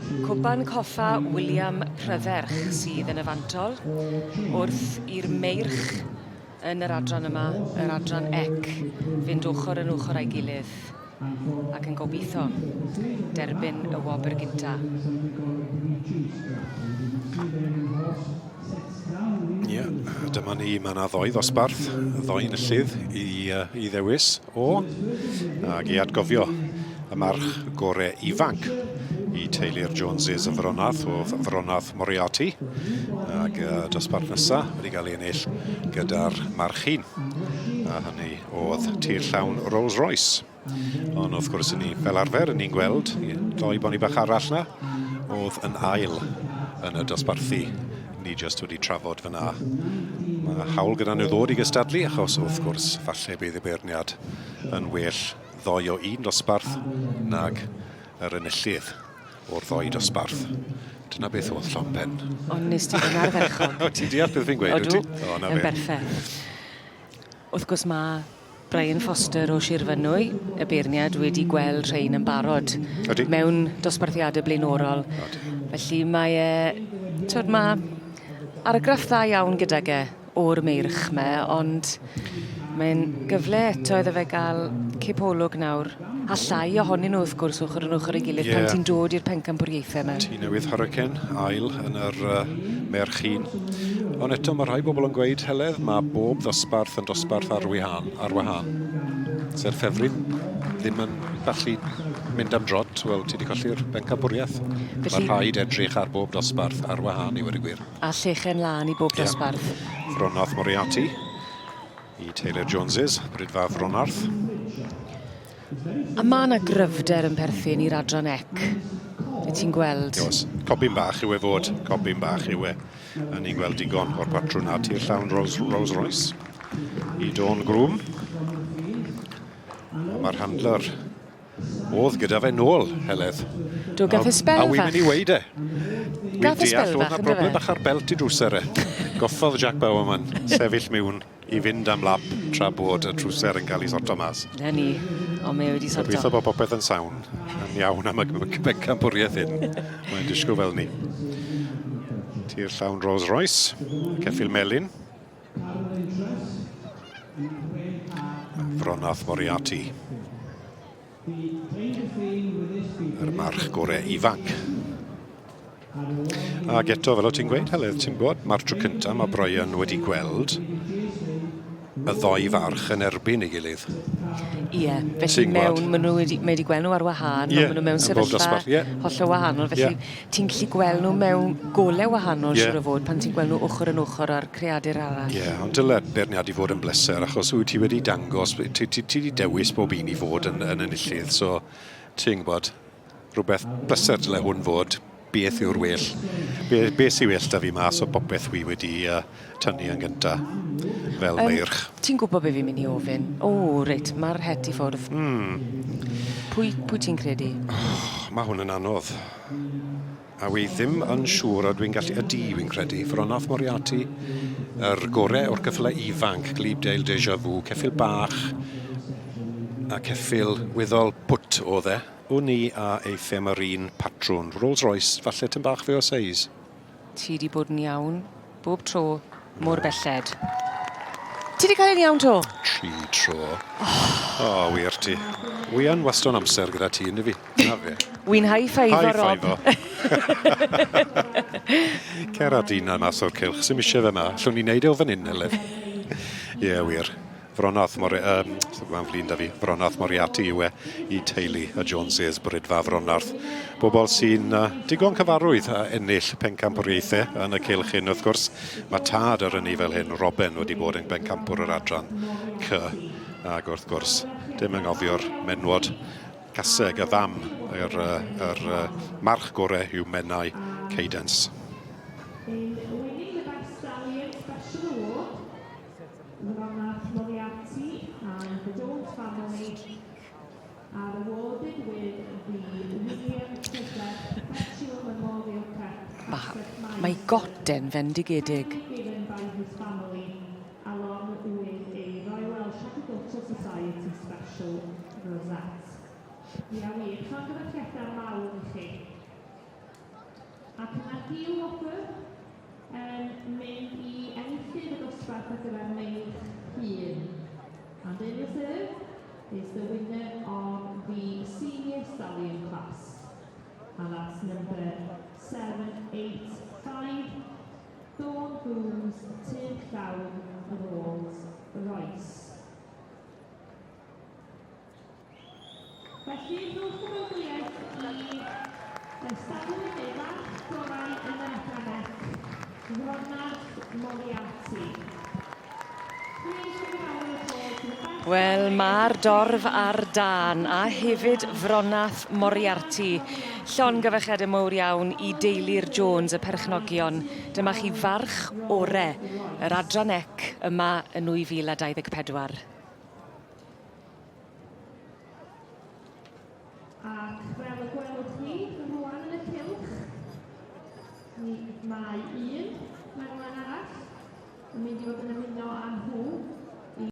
Cwpan Coffa William Prydderch sydd yn y fantol wrth i'r meirch yn yr adran yma, yr adran ec, fynd ochr yn ochr â'i gilydd ac yn gobeithio derbyn y wobr gynta. Ie, yeah, dyma ni, mae yna ddoi ddosbarth, ddoi enillydd i, i ddewis o, ac i atgofio y march gore ifanc i teulu'r Joneses y Fronath oedd Fronath Moriarty, ac uh, dosbarth nesaf wedi cael ei ennill gyda'r march hun, a hynny oedd tir llawn Rolls Royce. Ond wrth gwrs, ni fel arfer, ni'n gweld doi boni bach arall na, oedd yn ail yn y dosbarthu ni jyst wedi trafod fyna. Mae hawl gyda nhw ddod i gystadlu, achos wrth gwrs, falle bydd y beirniad yn well ddoi o un dosbarth nag yr enillydd o'r ddoi dosbarth. Dyna beth oedd llond pen. Ond nes ti yn ardderchog. Ti'n deall beth fi'n gweud, wyt ti? Odw, yn berffaith. Wrth gwrs ma' Brian Foster o Shir Fynwy, y beirniad, wedi gweld rhein yn barod. Odi. Mewn dosbarthiade blaenorol. Odi. Felly mae e, t'wod ma' argraff dda iawn gydag e o'r meirch 'me, ond mae'n gyfle eto iddo fe ga'l cipolwg nawr, a llai ohonyn nhw wrth gwrs ochor yn ochor ei gilydd... Ie. ...pan ti'n dod i'r pencampwriaethe 'ma. Tŷ Newydd Hurricane, ail yn yr uh, merch hun. Ond eto mae rhai bobl yn gweud, Heledd, mae bob ddosbarth yn dosbarth ar wahân. Ar wahân. Se'r ffefryn ddim yn gallu mynd am drot, wel, ti wedi colli'r bencampwriaeth. Felly... Mae rhaid edrych ar bob dosbarth ar wahân i wedi gwir. A llechen lân i bob dosbarth. Yeah. Fronath Moriarty i Taylor Joneses, Brydfa Fronarth. A ma' 'na gryfder yn perthyn i'r adran ec. Wyt ti'n gweld? Oes. Cobyn bach yw e fod. Cobyn bach yw e. A ni'n gweld digon o'r patrwn na tir llawn Rolls, Rolls Royce i Dawn Groom. Mae'r handler oedd gyda fe nôl, Heledd. Do, gath e sbel fach. A wi'n mynd i weid e. Gath e sbel fach, ynddo fe? Broblem bach ar belt i drwser e. Goffodd Jack Bowerman sefyll mewn i fynd am lap tra bod y trwser yn cael ei sorto mas. Na ni, ond mae e wedi sorto. Gobeithio bod popeth yn sawn, yn iawn am y bencampwriaeth hyn. Mae'n disgwyl fel ni. Tir llawn Rolls Royce, ceffyl melyn. Fronath Moriarty. Yr march gore ifanc. Ac eto, fel o ti'n gweud, Heledd, ti'n gwybod, mae'r tro cyntaf mae Brian wedi gweld y ddoi farch yn erbyn ei gilydd. Ie, yeah, felly mewn, maen nhw wedi, mae wedi gweld nhw ar wahân, yeah, ond maen nhw mewn sefyllfa yeah. hollol wahanol, felly yeah. ti'n gallu gweld nhw mewn golau wahanol, yeah. siŵr o fod, pan ti'n gweld nhw ochr yn ochr â'r creadur arall. Ie, yeah, ond dyle beirniadu fod yn bleser, achos wyt ti wedi dangos, ti, ti, ti wedi dewis bob un i fod yn, yn enillydd, so ti'n gwybod, rhywbeth bleser dyle hwn fod, beth yw'r well, be, be sy'n well da fi mas o bopeth wi wedi uh, tynnu yn gynta fel um, meirch. Ti'n gwybod be fi'n mynd i ofyn? O, oh, reit, mae'r het i ffwrdd. Mm. Pwy, pwy ti'n credu? Oh, mae hwn yn anodd. A wi ddim yn siŵr a dwi'n gallu... Ydy, wi'n credu. Fronath Moriarty, yr gore o'r ceffylau ifanc, Glebe Deja Vu, ceffyl bach a ceffyl weddol pwt oedd e. Wn i a eithum yr un patrwn. Rolls Royce, falle tym bach fwy o seis. Ti 'di bod yn iawn bob tro, mor belled. Ti 'di cael e'n iawn 'to? Tri tro. O, oh, wir ti. Wi yn wastad amser gyda ti, ynddi fi? Na fe. Wi'n high five o Rob. Cer â dyn mas o'r cylch, sy'm eisiau fe ma. Allwn ni wneud e o fan hyn, Heledd. Ie, yeah, wir. Fronath Mori... Um, mae'n flin da fi. Fronath Moriarty yw e i teulu y Joneses, Brydfa Fronarth. Bobl sy'n uh, digon cyfarwydd a ennill pencampwriaethau yn y cylch hyn, wrth gwrs. Mae tad ar ynni fel hyn, Robin, wedi bod yn bencampwr yr adran C. Ac wrth gwrs, dim anghofio'r menwod caseg y fam, yr, yr, yr march gore yw Menai Cadence. Mae goden fendigedig. dosbarth ar gyfer meirch hŷn. And in reserve is the winner of the senior stallion class. And that's number 785, Dawn Booms, Tŷ Llawn, Rolls Royce. Felly, rhowch gymeradwyaeth i y stalwyn neu farch gorau yn yr adran C, Ronald Moriarty. Please give a round of applause to the best Wel, mae'r dorf ar dân a hefyd Fronath Moriarty. Llongyfarchiadau mowr iawn i deulu'r Jones, y perchnogion. Dyma chi farch ore yr adran C yma yn 2024. Ac fel y gwelwch chi rwan yn y cylch, mi mae un merlen arall yn mynd i fod yn ymuno â nhw.